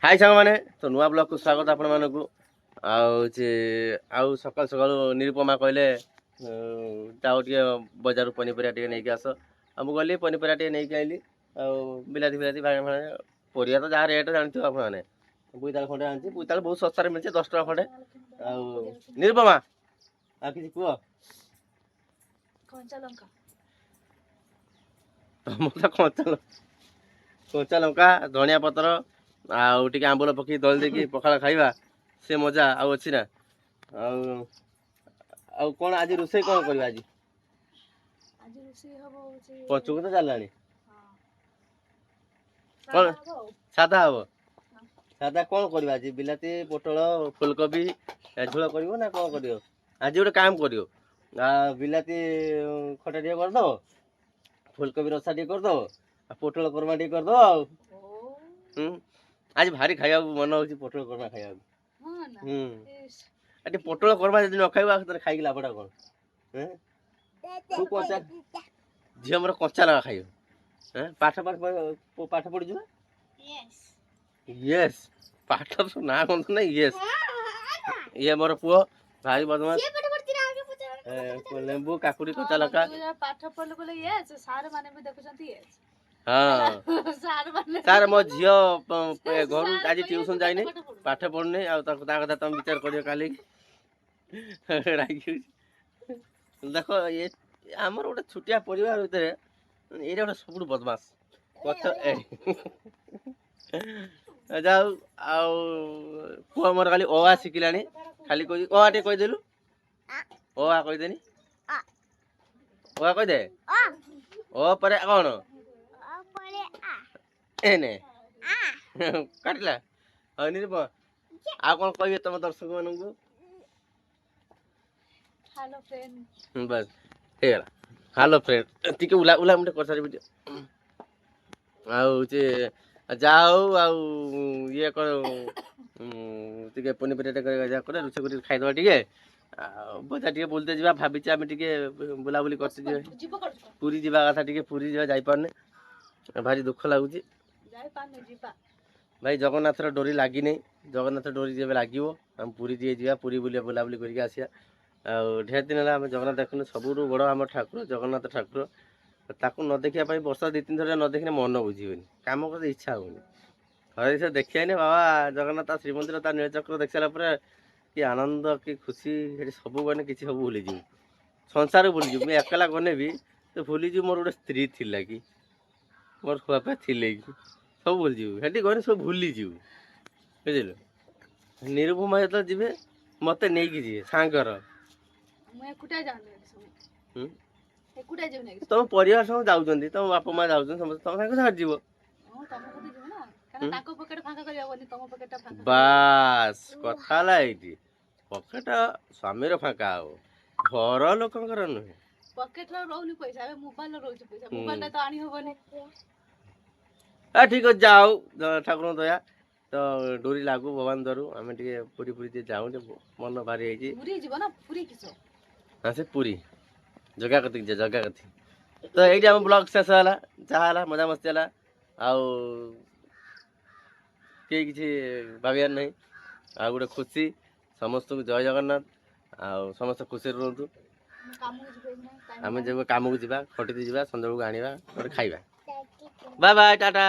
High ସାଙ୍ଗମାନେ, ତ ନୂଆ ବ୍ଲଗ୍କୁ ସ୍ୱାଗତ ଆପଣମାନଙ୍କୁ। ଆଉ ଯେ ଆଉ ସକାଳୁ ସକାଳୁ ନିରୁପମା କହିଲେ, ଯାଅ ଟିକେ ବଜାରରୁ ପନିପରିବା ଟିକେ ନେଇକି ଆସ। ଆଉ ମୁଁ ଗଲି, ପନିପରିବା ଟିକେ ନେଇକି ଆଇଲି। ଆଉ ବିଲାତି ଫିଲାତି, ବାଇଗଣ ଫାଇଗଣ, ପରିବା ତ ଯାହା ରେଟ୍ ଜାଣିଥିବ ଆପଣମାନେ। ବୋଇତାଳୁ ଖଣ୍ଡେ ଆଣିଛି। ବୋଇତାଳୁ ବହୁତ ଶସ୍ତାରେ ମିଳୁଛି, 10 ଟଙ୍କା ଖଣ୍ଡେ। ଆଉ ନିରୁପମା, ଆଉ କିଛି କୁହ। କଞ୍ଚା ଲଙ୍କା। ତମ ତ କଞ୍ଚା ଲଙ୍କା, କଞ୍ଚା ଲଙ୍କା, ଧନିଆ ପତ୍ର ଆଉ ଟିକେ ଆମ୍ବୁଲ ପକେଇ ଦଳି ଦେଇକି ପଖାଳ ଖାଇବା, ସେ ମଜା ଆଉ ଅଛି ନା? ଆଉ ଆଉ କ'ଣ ଆଜି ରୋଷେଇ କ'ଣ କରିବା ଆଜି? ଆଜି ରୋଷେଇ ହବ ହଉଛି ପଞ୍ଚୁକ ତ ଚାଲିଲାଣି। ହଁ। କ'ଣ? ସାଧା ହବ ଆଉ। ସାଧା ହବ। ସାଧା କ'ଣ କରିବା ଆଜି? ବିଲାତି, ପୋଟଳ, ଫୁଲକୋବି ଝୋଳ କରିବ ନା କ'ଣ କରିବ? ଆଜି ଗୋଟେ କାମ କରିବ, ବିଲାତି ଖଟା ଟିକେ କରିଦେବ, ଫୁଲକୋବି ରସା ଟିକେ କରିଦେବ, ଆଉ ପୋଟଳ କୋରମା ଟିକେ କରିଦେବ ଆଉ ଓ। ହୁଁ, ଆଜି ଭାରି ଖାଇବାକୁ ମନ ହେଉଛି ପୋଟଳ କୋରମା ଖାଇବାକୁ। ହଁ ନା? ହୁଁ। ଇସ୍, ଆଉ ଟିକେ ପୋଟଳ କୋରମା ଯଦି ନ ଖାଇବ, ଆଉ ତାହେଲେ ଖାଇକି ଲାଭଟା କ'ଣ? ଏଁ? ତୁ କଞ୍ଚା, ଝିଅ ମୋର କଞ୍ଚା ଲଙ୍କା ଖାଇବ। ଏଁ? ପାଠ ପାଠ ପାଠ ପଢୁଛୁ ନା? ୟେସ୍। ପାଠ ତ ନାଁ ଗନ୍ଧ ନାହିଁ। ୟେସ୍। ଇଏ ମୋର ପୁଅ ଭାରି ବଦମାସ। ଲେମ୍ବୁ, କାକୁଡ଼ି, କଞ୍ଚା ଲଙ୍କା। ତୁ ଯାହା ପାଠ ପଢିଲୁ କହିଲେ ୟେସ୍, ସାର୍ ମାନେ ବି ଦେଖୁଛନ୍ତି ୟେସ୍। ସାର୍ ମାନେ ସାର୍, ମୋ ଝିଅ ଘରୁ ସାର୍ ଆଜି କହିବେ ଟ୍ୟୁସନ୍ ତୁ ଯାଇନି, ପାଠ ପଢୁନୁ। ପାଠ ପଢୁନି। ଆଉ ତାକୁ ତା କଥା ତମେ ବିଚାର କରିବ କାଲି। ରାଗି ଦେଖ, ଏ ଆମର ଗୋଟେ ଛୋଟିଆ ପରିବାର ଭିତରେ ଏଇଟା ଗୋଟେ ସବୁଠୁ ବଦମାସ କଥା। ଯାଉ। ଆଉ ପୁଅ ମୋର ଖାଲି ଅ ଆ ଶିଖିଲାଣି। ଖାଲି କହୁଛି ଅ ଆ। ଟିକେ କହିଦେଲୁ, ଅ ଆ କହିଦେନି, ଅ ଆ କହିଦେ। ଅ ପରେ କ'ଣ? ଏନେ କାଟିଲା। ହଉ ନିରୁପମା, ଆଉ କ'ଣ କହିବେ ତମ ଦର୍ଶକ ମାନଙ୍କୁ? Hello friend. ବାସ୍, ହେଇଗଲା। Hello friend. ଟିକେ ଉଲା ଉଲା, ମୁଁ ଟିକେ କରିସାରିବି। ଆଉ ସେ ଯାହା ହଉ, ଆଉ ଇଏ କ'ଣ ଟିକେ ପନିପରିବା ଟିକେ ଯାହା କରେ ରୋଷେଇ କରିକି ଖାଇଦେବା ଟିକେ। ଆଉ ବଜାର ଟିକେ ବୁଲତେ ଯିବା ଭାବିଛି ଆମେ। ଟିକେ ବୁଲାବୁଲି করতে ଯିବା। ଯିବ କରୁଛୁ? ପୁରୀ ଯିବା କଥା, ଟିକେ ପୁରୀ ଯିବା, ଯାଇପାରୁନି, ଭାରି ଦୁଃଖ ଲାଗୁଛି। ଯାଇପାରୁନି, ଯିବା। ଭାଇ, ଜଗନ୍ନାଥର ଡୋରି ଲାଗିନି। ଜଗନ୍ନାଥ ଡୋରି ଯେବେ ଲାଗିବ, ଆମେ ପୁରୀ ଟିକେ ଯିବା, ପୁରୀ ବୁଲିବା, ବୁଲାବୁଲି କରିକି ଆସିବା। ଆଉ ଢେର ଦିନ ହେଲା ଆମେ ଜଗନ୍ନାଥ ଦେଖୁନୁ। ସବୁଠୁ ବଡ଼ ଆମ ଠାକୁର ଜଗନ୍ନାଥ ଠାକୁର। ତାକୁ ନ ଦେଖିବା ପାଇଁ ବର୍ଷ ଦୁଇ ତିନି ଥର ନ ଦେଖିଲେ ମନ ବୁଝିବନି, କାମ କରତେ ଇଚ୍ଛା ହେଉନି। ଥରେ ସେ ଦେଖିଆନି ବାବା ଜଗନ୍ନାଥ, ତା ଶ୍ରୀମନ୍ଦିର, ତା ନୀଳଚକ୍ର ଦେଖି ସାରିଲା ପରେ କି ଆନନ୍ଦ, କି ଖୁସି ସେଠି ସବୁ। ଗଲେ କିଛି ସବୁ ଭୁଲିଯିବୁ, ସଂସାର ଭୁଲିଯିବୁ। ମୁଁ ଏକଲା ଗଲେ ବି ତ ଭୁଲିଯିବୁ ମୋର ଗୋଟେ ସ୍ତ୍ରୀ ଥିଲା କି, ମୋର ଛୁଆପିଲା ଥିଲେ କି, ସବୁ ଭୁଲିଯିବୁ। ସେଠି ଗଲେ ସବୁ ଭୁଲିଯିବୁ, ବୁଝିଲୁ? ନିରୁପମା ଯେତେବେଳେ ଯିବେ, ମୋତେ ନେଇକି ଯିବେ ସାଙ୍ଗର। ମୁଁ ଏକୁଟିଆ ଯାଉନି ଏଠି ସବୁ। ହୁଁ? ଏକୁଟିଆ ଯିବୁନି। ତମ ପରିବାର ସବୁ ଯାଉଛନ୍ତି, ତମ ବାପା ମା ଯାଉଛନ୍ତି ସମସ୍ତେ, ତମ ସାଙ୍ଗ ସାଙ୍ଗରେ ଯିବ। ହଁ, ତମ ସହିତ ଯିବୁ ନା, କାରଣ ତାଙ୍କ ପକେଟ ଫାଙ୍କା କରିହବନି, ତମ ପକେଟଟା ଫାଙ୍କା। ବାସ୍, କଥା ହେଲା ଏଇଠି। ପକେଟ ସ୍ୱାମୀର ଫାଙ୍କା ହବ, ଘର ଲୋକଙ୍କର ନୁହେଁ। ପକେଟରେ ରହୁନି ପଇସା, ଏବେ ମୋବାଇଲରେ ରହୁଛି ପଇସା। ମୋବାଇଲଟା ତ ଆଣି ହବନି। ଠିକ ଅଛି, ଯାଉ, ଠାକୁରଙ୍କ ଦୟା ତ ଡୋରି ଲାଗୁ, ଭଗବାନ ଧରୁ, ଆମେ ଟିକେ ପୁରୀ ପୁରୀ ଟିକେ ଯାଉ ଟିକେ, ମନ ଭାରି ହେଇଛି। ପୁରୀ ଯିବ ନା? ପୁରୀ କିସ? ହଁ, ସେ ପୁରୀ ଜଗା କତିକି ଯା, ଜଗା କତିକି। ତ ଏଇଠି ଆମ ବ୍ଲଗ ଶେଷ ହେଲା। ଯାହା ହେଲା ମଜାମସ୍ତି ହେଲା, ଆଉ କେହି କିଛି ଭାବିବାର ନାହିଁ। ଆଉ ଗୋଟେ ଖୁସି, ସମସ୍ତଙ୍କୁ ଜୟ ଜଗନ୍ନାଥ। ଆଉ ସମସ୍ତେ ଖୁସିରେ ରୁହନ୍ତୁ। ମୁଁ କାମକୁ ଯିବି ନା ଟାଇମ୍। ଆମେ ଯିବୁ, କାମକୁ ଯିବା, ଖଟିତେ ଯିବା, ସନ୍ଧ୍ୟାବେଳକୁ ଆଣିବା, ଗୋଟେ ଖାଇବା। Bye bye, Tata.